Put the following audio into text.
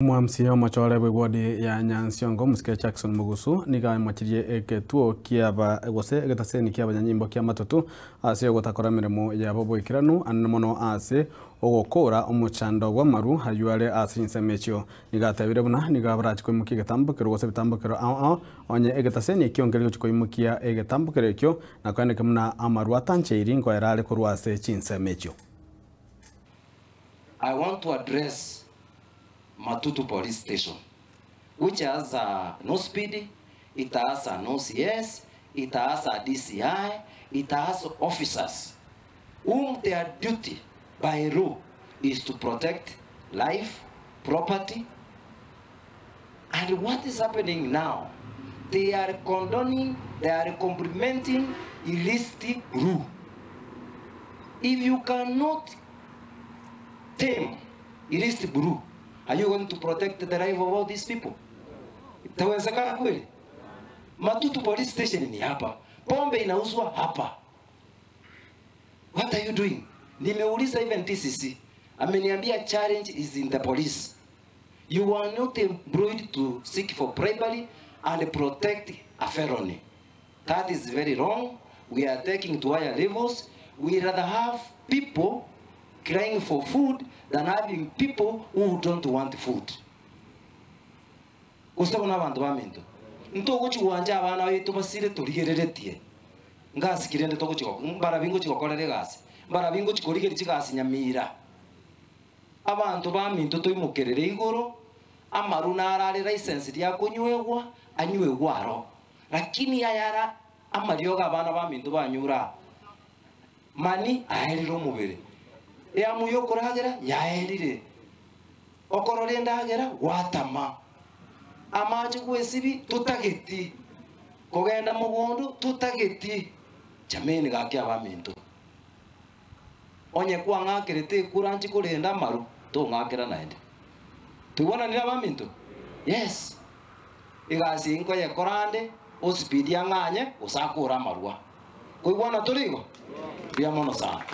Omwamsi omochore bw'ewodi ya Nyansiongo Omosike Jackson Mugusu nigo aimokirie egetuo kiaba gose egetaseni ki'abanyanyimbo kia Matutu ase ogotakora emeremo yabo boikeranu anene mono ase ogokora omochando bw'amaru ayio are ase chinsemo echio. Nigo atebire buna nigo abarache koimokia egetambokero gose ebitambokero ao ao onye egetaseni ekio nkeri gochia koimokia egetambokero ekio na koeneke buna amaru atancheiri nkoera are korwa ase chinsemo echio. I want to address Matutu Police Station which has a no speed, it has an OCS, it has a DCI, it has officers whom their duty by law is to protect life, property and what is happening now they are condoning, they are complimenting illicit brew. If you cannot tame illicit brew, are you going to protect the life of all these people? Itawezekana kweli? Matutu police station ni hapa, pombe inauzwa hapa. What are you doing? Nimeuliza even DCC, ameniambia challenge is in the police. You are not employed to seek for bribery and protect a felony. That is very wrong. We are taking to higher levels. We rather have people crying for food than having people who don't want food. Gose bono abanto baminto, ntogochi gwancha abana baito basire torigereretie ngasi ki rende togochi mbarabi ngochi gokorera egasi, mbarabi ngochi korigeria chigasi nyamira. Abanto baminto toimokerere igoro, amaru naro are licensed akonywegwa, anywegwe aro. Lakini ayara amariogo abana baminto banyure aa, mani aerire omobere. Eamu yokoragera yaerire, okorora endagera gwatama, amache gwesibi totageti, kogenda mogondo totageti. Jameni gaki abaminto, onye kwang'akerete ekura nchi korenda amaru, tong'akera naende. Toigwananire abaminto? Yes. Egasi eye nkoyekora ande, ospeed ang'anye, gose akore amarwa. Koigwana tori igo? Mbuya mono sana.